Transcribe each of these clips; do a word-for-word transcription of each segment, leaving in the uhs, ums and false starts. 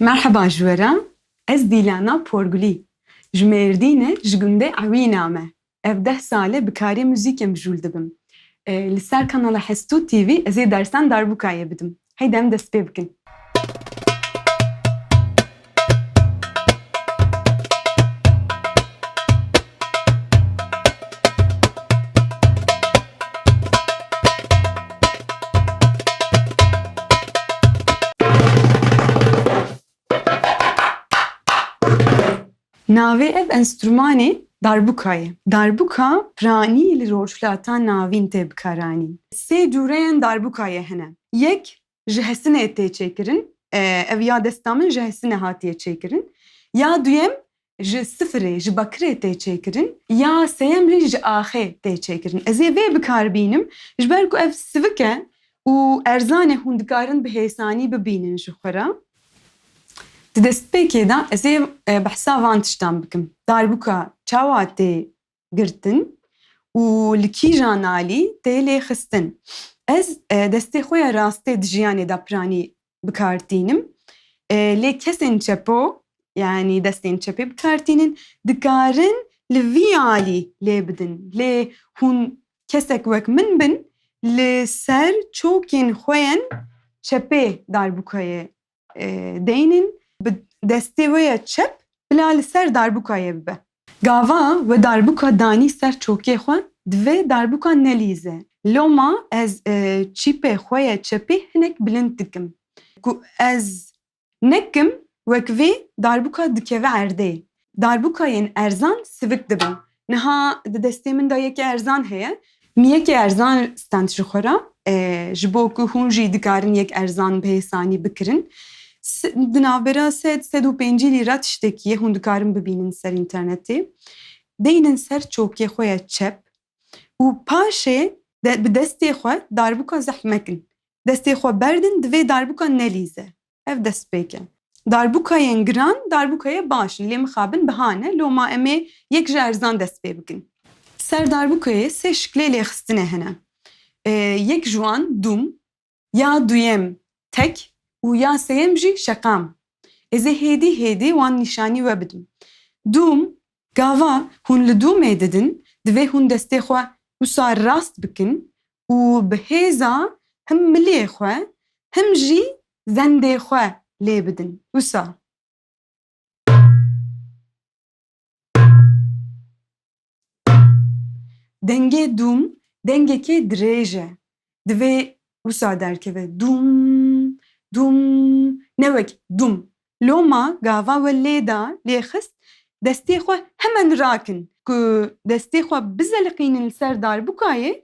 Merheba ji we re, ez Dîlana Porgulî. Ji Mêrdînê, ji gundê Ewîna me. Ev deh sal e bi karê muzîkê mijûl dibim. E, li ser kanala Hestû T V ez ê dersan darbûkayê bidim. Heyde em dest pê bikin. Navê ev enstrûmanê darbûka ye. Darbûka piranî li Rojhilata Navîn tê bikaranîn. Sê cûreyên darbûkayê hene. Yek ji hesinê tê çêkirin, e, ev ya desta min ji hesinê hatiye çêkirin. Ya duyem ji sifirê, ji bakirê tê çêkirin. Ya sêyem jî ji axê tê çêkirin. Ez ê vê bi kar bînim, ji ber ku ev sivik e û erzan e, hûn dikarin bi hêsanî bibînin ji xwe re. Di destpêkê de ez ê, e, behsa van tiştan bikim. Darbûka çawa tê girtin û li kîjan alî tê lêxistin? Ez, e, destê xwe ya rastê di jiyanê de piranî bi kar tînim. E, lê kesên çepo, yanî destên çepê bi kar tînin, dikarin li vî alî lê bidin. Lê hûn kesek wek min bin, li ser çokên xwe yên çepê darbûkayê, e, deynin, bi destê we ya çep bila li ser darbûkayê bibe. Gava we darbûka danî ser çokê xwe, divê darbûka nelîze. Loma ez, e, çîpê xwe ya çepê hinek bilind dikim. Ku ez nekim, wek vê darbûka dikeve erdê. Darbûkayên erzan sivik dibin. Niha di destê min de yekê erzan heye. Min yekê erzan stend ji xwe re, e, ji bo ku hûn jî dikarin yek erzan bi hêsanî bikirin. S-, di navbera sed, sed û pêncî lîra tiştekî ye, hûn dikarin bibînin ser înternetê. Deynin ser çokê xwe ya çep û paşê de, bi destê xwe darbûka zehf mekin. Destê xwe berdin, divê darbûka nelîze. Ev destpêk e. Darbûkayên giran, darbûkayê baş in, lê mixabin biha ne. Loma em ê yek ji erzan dest pê bikin. Ser darbûkayê sê şiklê lêxistinê hene. E, yek ji wan dûm, ya duyem tek û ya sêyem jî şeqam. Ez ê hêdî hêdî wan nîşanî we bidim. Dûm, gava hûn li dûmê didin, divê hûn destê xwe wisa rast bikin û bi hêza him milê xwe, him jî zendê xwe lê bidin. Wisa. Dengê dûm, dengekê dirêj e. Divê wisa derkeve. Dûm, dûm, ne wek dûm. Loma gava we lê da, lê xist, destê xwe hemen rakin. Ku destê xwe bizeliqînin li ser darbûkayê,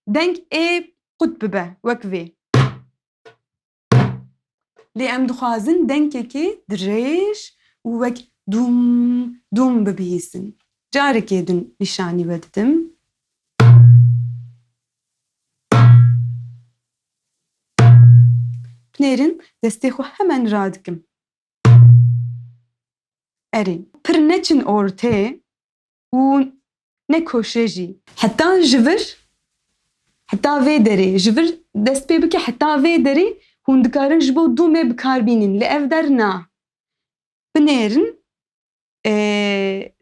deng ê qut bibe, wek vê. Lê em dixwazin dengekê dirêj û wek dûm, dûm bibihîsin. Carekê din nîşanî we didim. Binêrin, destê xwe hemen radikim. Erê, pir neçin ortê û nekoşe jî. Heta ji vir, heta vê derê, ji vir dest pê bike, heta vê derê hûn dikarin ji bo dûmê bi kar bînin. Li ev der na. Binêrin, e,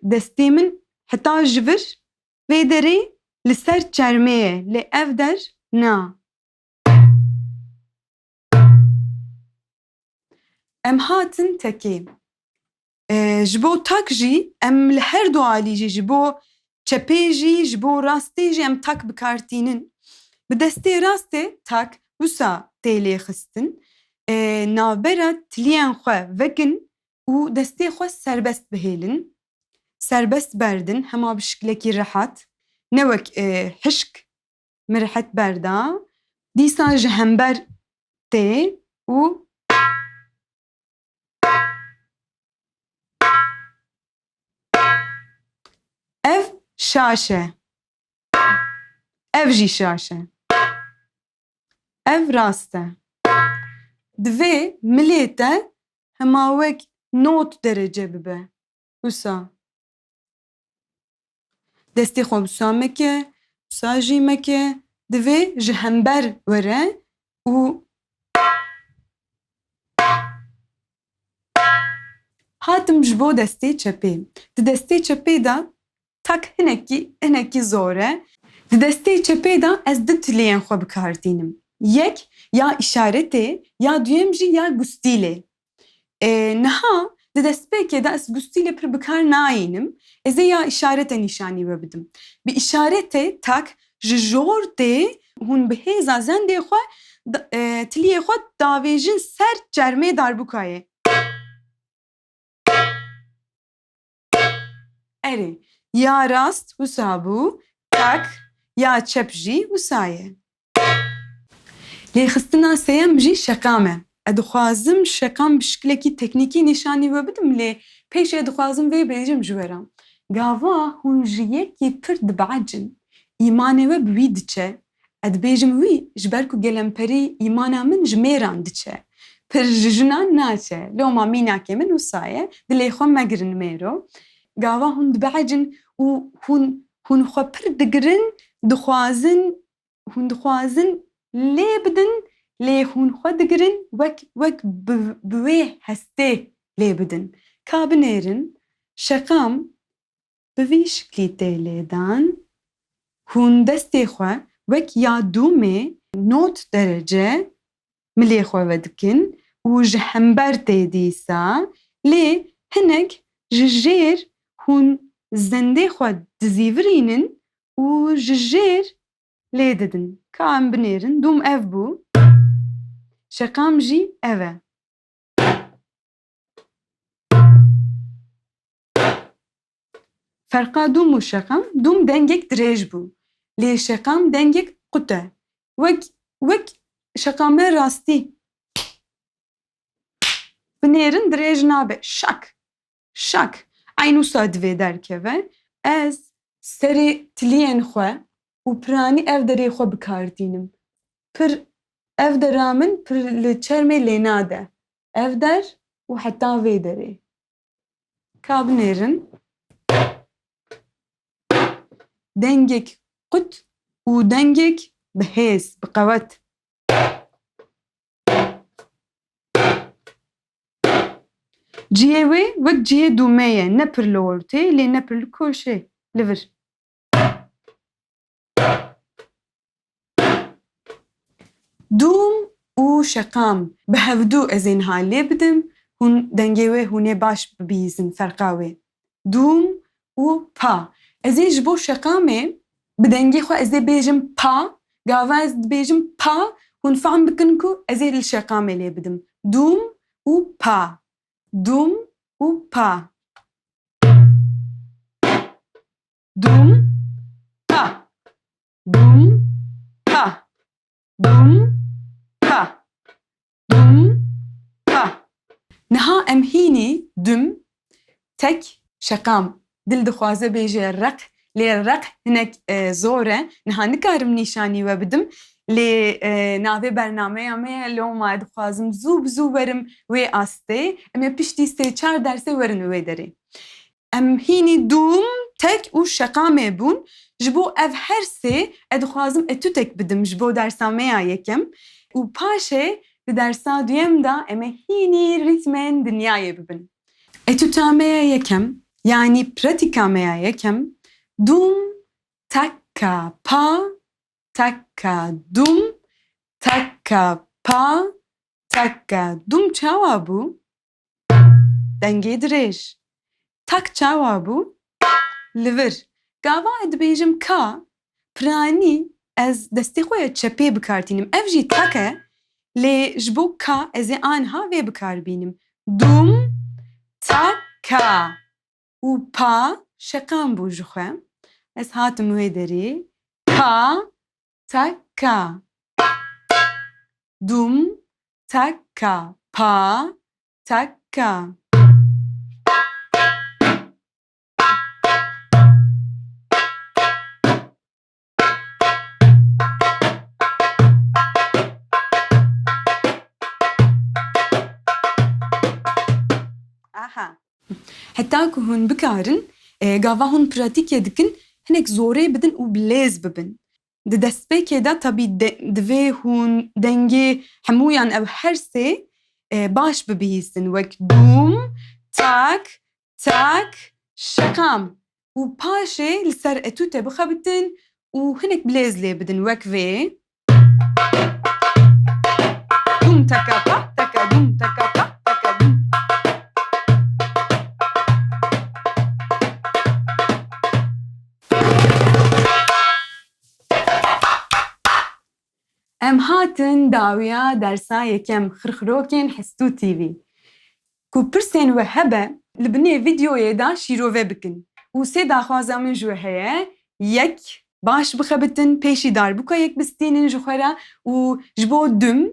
destê min heta ji vir vê derê li ser çermê ye. Li ev der na. Em hatin tekê. E, ji bo tak jî em li her du alî jî, ji bo çepê jî, ji bo rastê jî em tak bi kar tînin. Bi destê rastê tak wisa tê lêxistin. E, navbera tiliyên xwe vekin û destê xwe serbest bihêlin. Serbest berdin, hema bi şiklekî rehet. Ne wek, e, hişk. Min rehet berda. Dîsa ji hember tê û ev şaş e. Ev jî şaş e. Ev rast e. Divê milê te hema wek nod derece bibe. Wisa. Destê xwe wisa meke, wisa jî meke. Divê ji hember were û Hatim ji bo destê çepê. Di destê çepê de tak hinekî, hinekî zor e. Di destê çepê de ez du tiliyên xwe bi kar tînim. Yek ya îşaretê, ya duyem jî ya gustîlê. E, niha di destpêkê de ez gustîlê pir bi kar nayînim. Ez ê ya îşarete nîşanî we bidim. Bi îşaretê tak ji jor tê hûn bi hêza zendê xwe da-, e, tiliyê xwe davêjin ser çermê darbûkayê. Erê, ya rast wisa bû, tak, ya çep jî wisa ye. Lêxistina sêyem jî şeqam e. Ez dixwazim şeqam bi şikilekî teknîkî nîşanî we bidim, lê pêşê dixwazim vê bêjim ji we re. Gava hûn ji yekî pir dibecin, îmanê we bi wî diçe. Ez dibêjim wî, ji ber ku gelemperî îmana min ji mêran diçe. Pir ji jinan naçe. Loma mînakê min wisa ye. Dilê xwe megirin mêro. Gava hûn dibecin û hûn, hûn xwe pir digirin, dixwazin, hûn dixwazin lê bidin, lê hûn xwe digirin wek, wek bi, bi wê hestê lê bidin. Ka binêrin, şeqam bi vî şiklî tê lêdan, hûn destê xwe wek ya dûmê nod derece milê xwe vedikin û ji hember tê dîsa, lê hinek ji jêr hûn zendê xwe dizîvirînin û ji jêr lê didin. Ka em binêrin, dûm ev bû, şeqam jî ev e. Ferqa dûm û şeqam, dûm dengek dirêj bû. Lê şeqam dengek qut e. Wek, wek şeqame rastî. Binêrin dirêj nabe. Şak. Şak. Eyn wisa divê derkeve. Ez serê tiliyên xwe û piranî ev derê xwe bi kar tînim. Pir ev dera min pir li çermê lê nade. Ev der û heta vê derê. Ka binêrin. Dengek qut û dengek bi hêz, bi qewet. Cihê wê wek cihê dûmê ye, ne pir li ortê, lê ne pir li koşê, li vir. Dûm û şeqam bi hevdû ez ê niha lê bidim, hûn dengê wê hûn ê baş bibihîzin ferqa wê. Dûm û pa. Ez ê ji bo şeqamê bi dengê xwe ez ê bêjim pa, gava ez dibêjim pa, hûn fehm bikin ku ez ê li şeqamê lê bidim. Dûm û pa. Dûm û pa. Dûm, pa. Dûm, pa. Dûm, pa. Dûm, pa. Niha em hînî dûm, tek, şeqam. Dil dixwaze bêje req, lê req hinek, e, zor e. Niha nikarim nîşanî we bidim. Lê, e, navê bernameya me ye, loma dixwazim zû bi zû werim wê astê. Em ê piştî sê çar dersê werin wê derê. Em hînî dûm, tek û şeqamê bûn. Ji bo ev her sê, ez dixwazim etûtek bidim ji bo dersa me ya yekem. Û paşê di dersa duyem de em ê hînî rîtmên dinyayê bibin. Etûta me ya yekem, yanî pratîka me ya yekem, dûm, tekka, pa, tekka, dûm, tekka, pa, tekka, dûm çawa bû? Dengê dirêj. Tak çawa bû? Li vir. Gava ez dibêjim ka, piranî ez destê xwe ya çepê bi kar tînim. Ev jî tak e, lê ji bo ka ez ê aniha vê bi kar bînim. Dûm, tak, ka. Û pa şeqam bû ji xwe. Ez hatim wê derê. Pa, tak, ka. Dûm, tak, ka. Pa, tak, ka. Aha. Heta ku hûn bikarin, e, gava hûn pratîkê dikin, hinek zorê bidin û bi lêz bibin. Di destpêkê de tabî de, divê hûn dengê hemûyan ew her sê, e, baş bibihîstin, wek dûm, tak, tak, şeqam. Û paşê li ser etûte bixebitin û hinek bilêz lê bidin wek vê. Dum taka pa, taka dum, taka pa, taka dum. Em hatin dawiya dersa yekem Xirxirokên Hestû T V. Ku pirsên we hebe, li binê vîdeoyê de şîrove bikin. Û sê daxwaza min ji we heye, yek, baş bixebitin, pêşî darbuka yek bistînin ji xwe re û ji bo dum,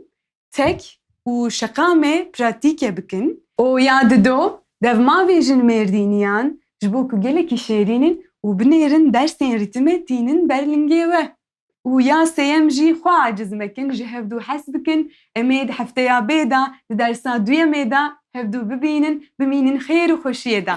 tek û şeqamê pratîke bikin. Û ya dido, dev mavê jin mêrdîniyan ji bo ku gelekî şêrîn in û binêrin dersên rîtime tînin ber lingê we. Û ya sêyem jî xwe aciz mekin, ji hevdû hez bikin, em ê di hefteya bê de, di dersa duyemê de hevdû bibînin, bimînin xêr û xweşiyê de.